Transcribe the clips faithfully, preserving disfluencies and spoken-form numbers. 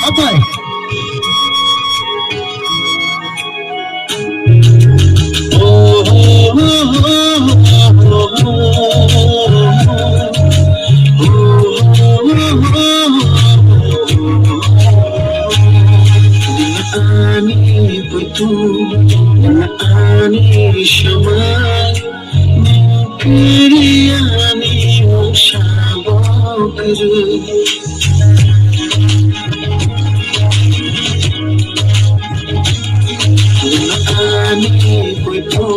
Apai. Ani buitu, ani samai. Nung kiri ani mungsa bo kwrwi. Nung ani buitu,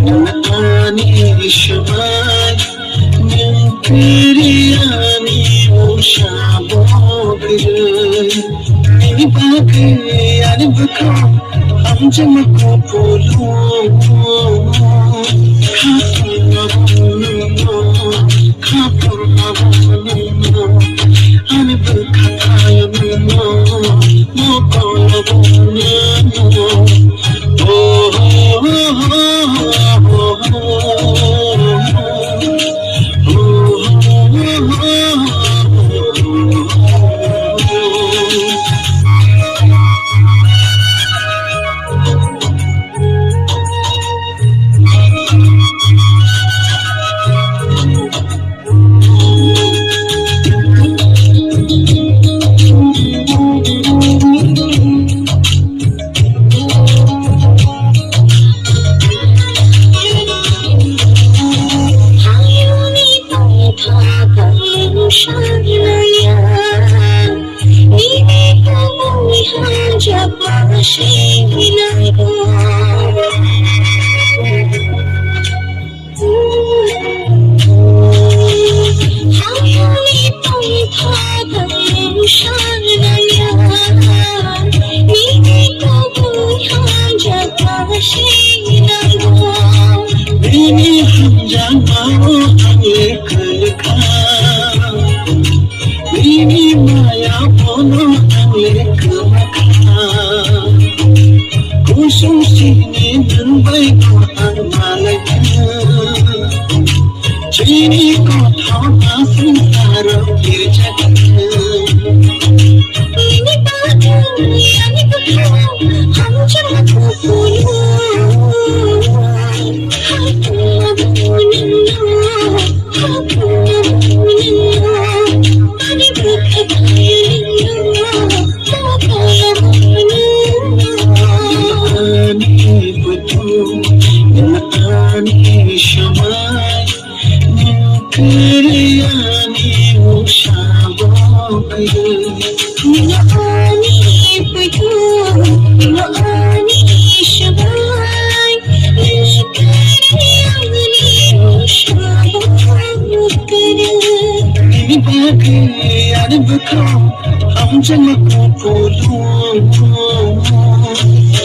nung ani swbai. Nung kiri ani mungsa bo kwrwi. Nini bagwi ani bwkhao hamjakma kupulung. Khatung abo nwngno, khatung abo nwngno. Ani bwkha thaio nwngno, mokol abo nwngno. Oh, oh, oh, oh, oh, oh. Bini hamjakmao ang lekha lekha. Bini maya bono ang lekha lekha. Kusung sini nwng bai no ang malaikha. Chini kothoma swngcharo birjakha. Nini bagwi ani bwkhao hamjakma kupulung. Haikung abo nwngno, haikung abo nwngno. Ani bwkha thaio nwngno, mokol abo nwngno. Ani bwkhao, ani samai. Nini kwrwi ani mungsa bo kwrwi. Nini ani puitu, nini ani swbai. Nini kwrwi ani mungsa bo kwrwi. Nini bagwi ani bwkhao hamjakma kupulung.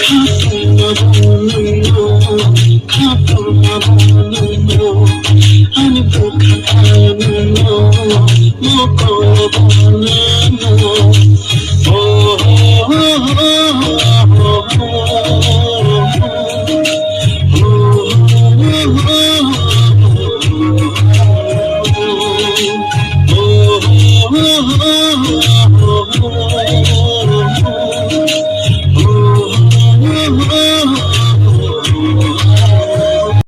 Khatung abo nwngno, khatung abo nwngno, ani bwkha thaio nwngno, mokol abo nwngno.